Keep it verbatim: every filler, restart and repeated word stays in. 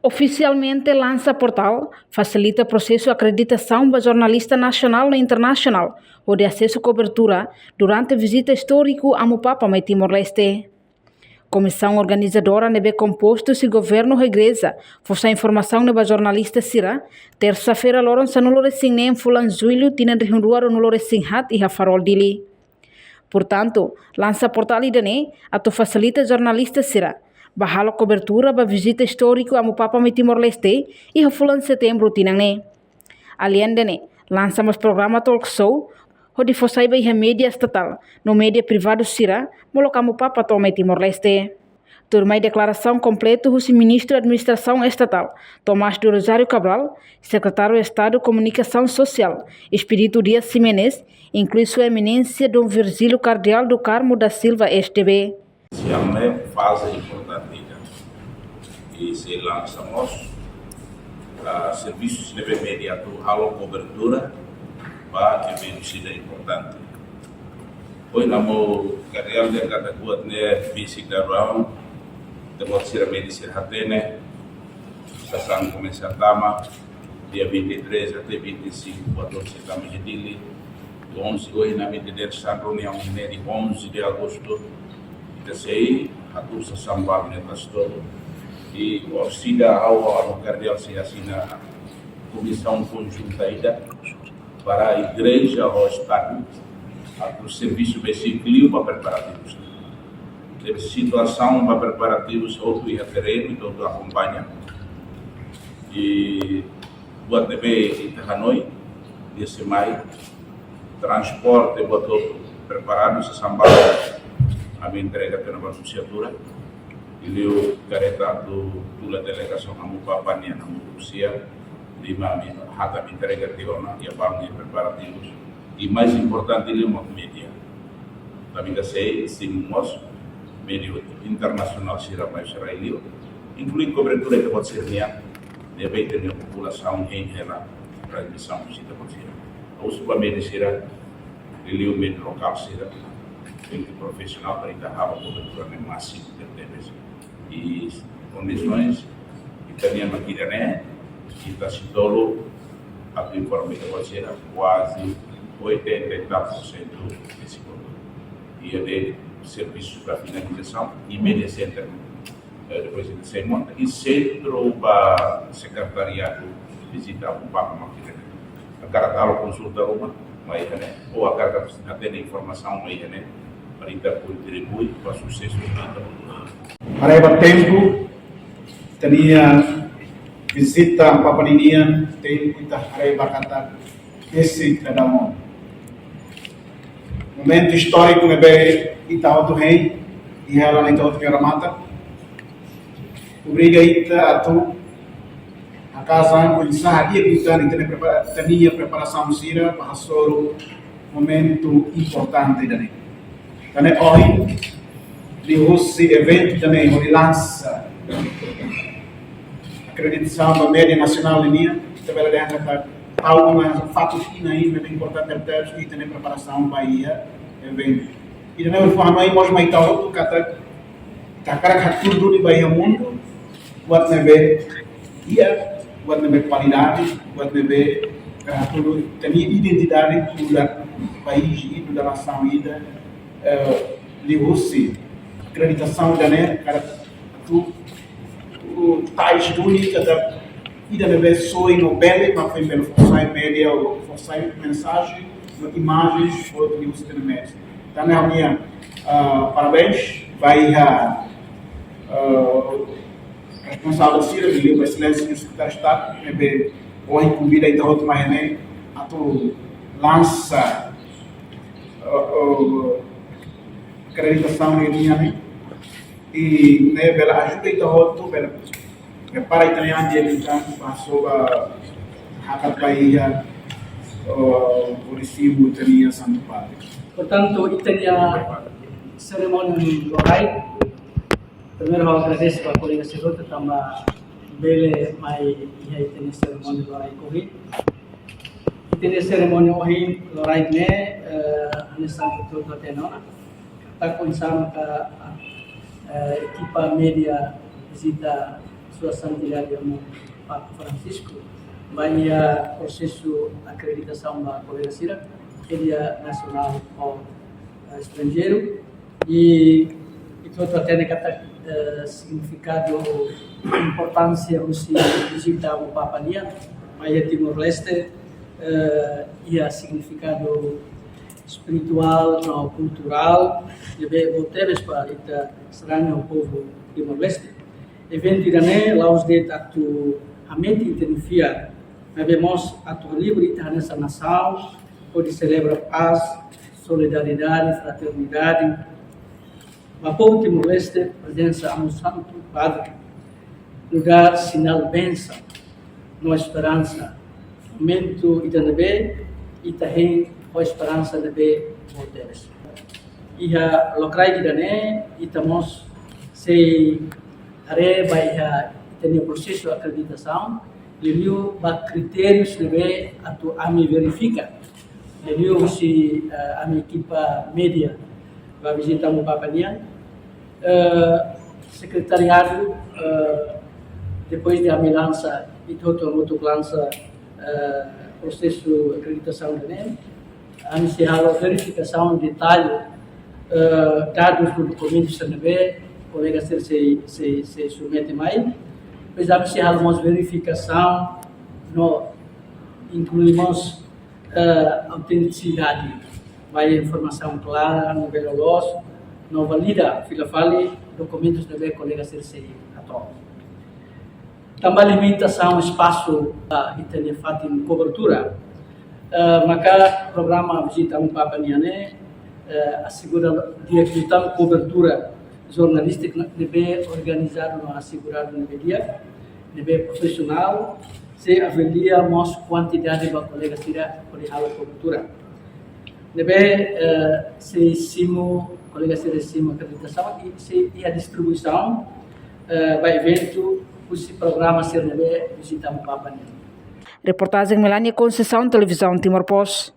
Ofisialmente lansa portál fasilita prosesu akreditasaun ba jornalista nasionál no internasionál hodi asesu kobertura durante vizita istóriku Amu Papa mai Timor-Leste. Komisaun organizadora ne'ebé kompostu husi governu ho igreja fó sai informasaun ne'e ba jornalista sira, tersa-feira loron sanulu-resin-neen fulan Jullu tinan rihun rua ruanulu-resin-haat iha Farol Dili. Portantu, lansa portál ida-ne'e atu fasilita jornalista sira ba halo kobertura ba vizita istóriku Amu Papa mai Timor-Leste iha fulan Setembru tinan ne'e. Aleinde ne'e, lansa mós programa talk show hodi fó sai ba iha média estatál no média privadu sira molok Amu Papa to'o mai Timor-Leste. Tuirmai deklarasaun kompletu husi Ministru Administrasaun Estatál, Tomás do Rosário Cabral, Sekretáriu Estadu Komunikasaun Sosiál, Expedito Dias Ximenes, inklui Sua Eminénsia Dom Virgílio Kardeál do Carmo da Silva, S D B. Siang ne'e faze importante ida. I sei lansa mós, ah, servisu ne'ebé média atu halo kobertura ba eventu sira importante. Ohin Amu Kardeál dehan katak buat ne'e basic da round, tempat sira média sira hatene, sasán komesa tama, dia vinte e três até vinte e cinco, buat hotu sei tama iha Dili. Onze, ohin ami hatene hanesan reuniaun ne'e dia onze de agosto, ita sei hatuur sasán balu ne'e ba todos. I orsida ha'u ho Amu Kardeál sei asina komisaun konjunta ida para igreja ho Estadu atu servisu besik liu ba preparativus. Debe situasaun ba preparativus hotu iha terrenu, ita hotu akompaña. I buat ne'ebé ita hanoin, dia semai, transporte buat hotu preparadu, sasán balu ami entrega tiha ona ba Nunciatura. I liu karreta atu tula delegasaun Amu Papa nian, Amu Rusia, lima ami hata ami entrega tiha ona, iha bank nia preparativus. I mais importante liu mak média. Tanba ita sei simu mós média internasionál sira mai sira liu, inklui kobertura ita-boot sira-nian, ne'ebé ita-nia populasaun hein hela transmisaun husi ita-boot sira. Husu ba média sira, liuliu média lokál sira, tenke profisionál para ita halo kobertura ne'e másimu tebetebes. I kondisoens ita-nian mak ida-ne'e, ita sei tolu atu informa ita-boot sira, kuaze oitenta e tal por cento desse valor. I ida-ne'e servisu ba finalizasaun i média center, eh, depois ita sei monta, i sentru ba sekretariadu vizita Amu Papa mak ida-ne'e. Hakarak halo konsulta ruma, mai iha ne'e, ou hakarak hatene informasaun, mai iha ne'e, para ita kontribui ba susesu ita. Haree ba tempu, ita-nia vizita Papa ninian, tempu ita haree ba katak ese kada mon. Momentu istóriku ne'ebé ita hotu hein, iha hela ita hotu nia matan. Obriga ita atu haka'as an oinsá hadi'a ita-nia prepara-, ita-nia preparasaun sira ba hasoru momentu importante ida-ne'e. Tan ne'e ohin, liuhusi eventu ida-ne'e hodi lansa akreditasaun ba média nasionál nian, ita bele dehan katak tau ona fatus hirak ne'ebé importante tebes iha ita-nia preparasaun ba iha eventu. Ida-ne'e fó hanoin mós mai ita hotu katak ita hakarak hatudu ba iha mundu buat ne'ebé di'ak, buat ne'ebé kualidade, buat ne'ebé hatudu ita-nia identidade, nu'udar país ida, nu'udar nasaun ida, eh, liuhusi akreditasaun ida-ne'e, hakarak atu, atu tais duni katak ida ne'ebé soe no bele, mak foin bele fó sai média, ou fó sai mensajen no imajen, ou liuhusi ita-nia média. Tan ne'e ha'u-nia, ah, parabéns ba iha, ah, responsavel sira, liuliu ba Exelénsia Sekretáriu Estadu, ne'ebé ohin konvida ita hotu mai ne'e, atu lansa, ah, ah, akreditasaun nian ne'e. I ne'e bele ajuda ita hotu, bele prepara ita-nia an di'ak liután, ba hasoru ba hakat ba iha, eh, hodi simu ita-nia Santu Padre. Portantu, ita-nia serimónia loraik, primeiru ha'u agradese ba kolega sira hotu tanba bele mai iha ita-nia serimónia loraik ohin. Ita-nia serimónia ohin loraik ne'e, eh, hanesan ita hotu hatene ona. Katak oinsá maka, eh, ekipa média vizita Sua Santidade Amu Papa Francisco, ba iha prosesu akreditasaun ba kolega sira, iha nasionál ou, eh, estranjeiru. I, i ita hatene katak, eh, signifikadu, importánsia husi vizita Amu Papa nian ba iha Timor-Leste, eh, iha signifikadu espirituál no kulturál ne'ebé boot tebes ba ita sarani ho povu Timor-Leste. Eventu ida-ne'e la'ós de'it atu hametin ita-nia fiar, maibé mós atu halibur ita hanesan nasaun hodi selebra pás, solidariedade, fraternidade. Ba povu Timor-Leste, prezensa Amu Santu Padre nu'udar sinál bensaun no esperansa. Momentu ida-ne'ebé ita hein ho esperansa ne'ebé boot tebes. Iha lokraik ida-ne'e, ita mós sei haree ba iha ita-nia prosesu akreditasaun, liuliu ba kritériu ne'ebé atu ami verifika. Liuliu husi, eh, ami ekipa média ba vizita Amu Papa nian, eh, sekretariadu, eh, depois de ami lansa, ita hotu hamutuk lansa, eh, prosesu akreditasaun ida-ne'e, ami sei halo verifikasaun detalle, eh, dadus no dokumentus ne'ebé kolega sira sei, sei, sei submete mai. Depois ami sei halo mós verifikasaun no inklui mós, eh, autentisidade, ba iha informasaun klara no bele loloos, no valida fila fali dokumentus ne'ebé kolega sira sei hato'o. Tanba limitasaun espasu ba ita-nia fatin kobertura, eh, maka programa vizita Amu Papa nian ne'e, eh, asegura di'ak liután kobertura jornalístika ne'ebé organizadu no aseguradu ne'ebé di'ak, ne'ebé profisionál, sei avalia mós kuantidade ba kolega sira hodi halo kobertura. Ne'ebé, eh, sei simu, kolega sira simu akreditasaun i sei iha distribuisaun, eh, ba eventu husi programa sira ne'ebé vizita Amu Papa nian. Reportajen Melania Conceição, Televizaun Timor Post.